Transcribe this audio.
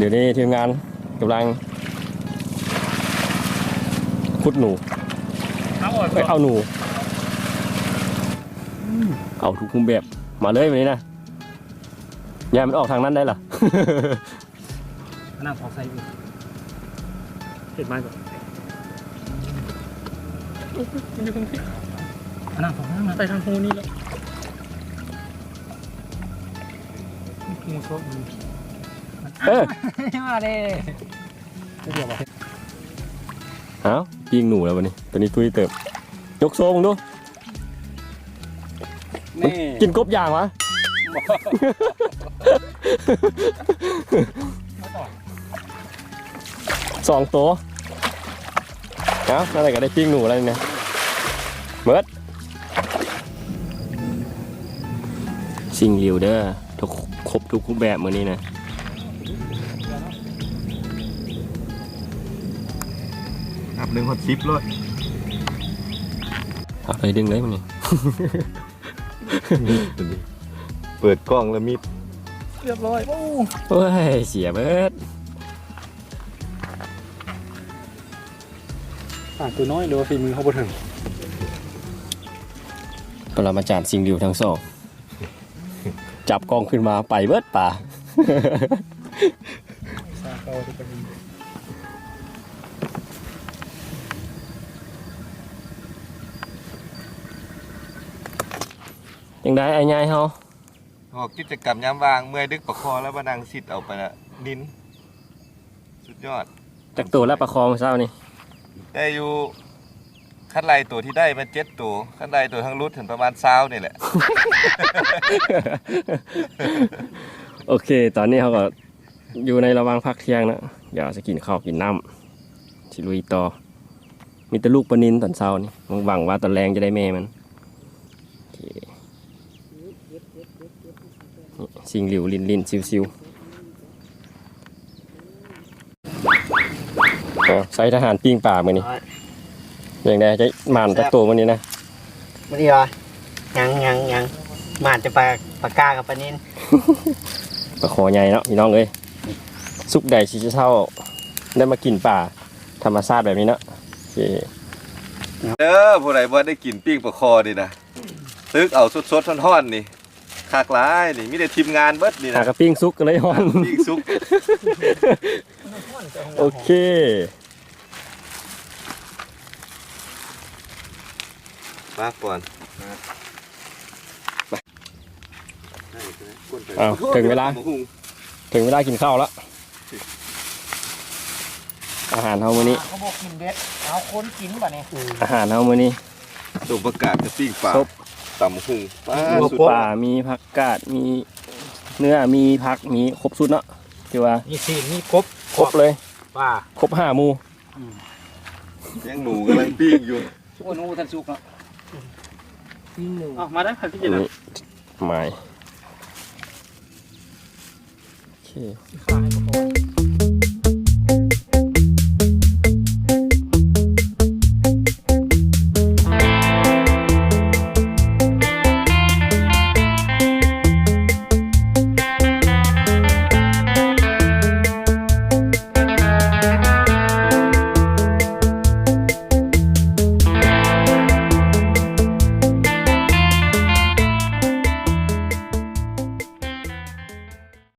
ດຽວນີ້ທີມງານກຳລັງຂຸດໜູ ເອົາ ເອີຍ ເອົາໜູ ເອົາທຸກຮູບແບບ ມາເລີຍວັນນີ້ນະ ຢ່າໃຫ້ມັນອອກທາງນັ້ນໄດ້ລະ. ອັນນັ້ນຂອງໃສ່ອີກ ເຮັດມາກ່ອນ ມັນຢູ່ເທິງພີ້ ອັນນັ້ນຂອງ ໃສ່ທາງຮູນີ້ແຫຼະ ຮູຊອກມັນ ເອີ ມາເດ້ ເອົາ ປີ້ງໜູແລ້ວບັດນີ້ ຕົວນີ້ຕຸ້ຍເຕີບ ຍົກໂຊເບິ່ງດູ. ນີ້ ມັນກິນກົບຢາງວະ ສອງໂຕ ເອົາ ນັ້ນແຫຼະ ກໍໄດ້ປີ້ງໜູແລ້ວນີ້ນະ ເໝິດ ຊິງຫຼິວເດີ ທຸກ ຄົບທຸກຮູບແບບມື້ນີ້ນະ. ນັບໜຶ່ງຮອດສິບໂລດ ເອົາ ໄປດຶງເລີຍມື້ນີ້ ມິດຕົວນີ້ ເປີດກ້ອງແລ້ວມິດ ຮຽບຮ້ອຍ ໂອ້ ໂອ້ຍ ເສຍເບີດ ປາຕົວນ້ອຍ ຫຼືວ່າຝີມືເຮົາບໍ່ເຖິງ ປະລະມາຈານຊິງຫຼິວທັງສອງ ຈັບກ້ອງຂຶ້ນມາໄປເບີດປາ ຈັ່ງໃດອ້າຍໃຫຍ່ເຮົາ? ອອກກິດຈະກຳຍາມວ່າງ ເມື່ອຍດຶກປາຄໍແລ້ວມານັ່ງຊິດເອົາປານິນ ສຸດຍອດ. ຈັກໂຕລະປາຄໍມື້ເຊົ້ານີ້? ໄດ້ຢູ່ ຄັນໄລ່ໂຕທີ່ໄດ້ແມ່ນເຈັດໂຕ ຄັນໄລ່ໂຕທັງຫຼຸດຫັ້ນປະມານຊາວນີ້ແຫຼະ. ໂອເຄ ຕອນນີ້ເຮົາກໍຢູ່ໃນລະຫວ່າງພັກທ່ຽງເນາະ ດຽວຊິກິນເຂົ້າກິນນ້ຳ ຊິລຸຍຕໍ່ ມີແຕ່ລູກປານິນຕອນເຊົ້ານີ້ ຫວັງວ່າຕອນແລງຈະໄດ້ແມ່ມັນ. ໂອເຄ ນີ້ ຊິງຫຼິວຫຼິ້ນໆ ຊິວໆ ເອົາ ໃສ່ທະຫານປີ້ງປາມື້ນີ້ ຈັ່ງໃດ ຈະໝານຈັກໂຕມື້ນີ້ນະ? ມື້ນີ້ຫວາ? ຍັງ ຍັງ ຍັງ ໝານແຕ່ປາ ປາກ້າກັບປານິນ ປາຄໍໃຫຍ່ເນາະພີ່ນ້ອງເອີຍ. ສຸກໃດຊິເຊົ້າ ໄດ້ມາກິນປາທຳມະຊາດແບບນີ້ເນາະ. ໂອເຄ ເດີ ຜູ້ໃດບໍ່ໄດ້ກິນປີ້ງປາຄໍນີ້ນະ ຕຶກເອົາສົດໆ ຮ້ອນໆ ນີ້ ຄັກຫຼາຍນີ້ ມີແຕ່ທີມງານເບິດນີ້ນະ ຫາກະປີ້ງສຸກກໍເລີຍຮ້ອນ ປີ້ງສຸກ. ໂອເຄ ມາກ່ອນ ເອົາ ເຖິງເວລາ ເຖິງເວລາກິນເຂົ້າລະ. ອາຫານເຮົາມື້ນີ້ ປາເຂົາບໍ່ກິນເດັດ ເອົາຄົນກິນບັດນີ້. ອາຫານເຮົາມື້ນີ້ ຕົ້ມຜັກກາດກັບປີ້ງປາ ສົບ ຕຳບັກຫຸ່ງ ປາ ມີປົມ ມີຜັກກາດ ມີເນື້ອ ມີຜັກ ມີຄົບຊຸດເນາະ ຖືວ່າມີຊີ້ນ ມີກົບ ຄົບເລີຍ ປາ ຄົບຫ້າໝູ່. ອືມ ຍັງໜູກຳລັງປີ້ງຢູ່. ໂອ້ ໜູບໍ່ທັນສຸກເນາະ ປີ້ງໜູ. ເອົາ ມາເດີ ໃຜກິນນະ ໄມ້ ໂອເຄ ຂາຍບໍ່ພໍ.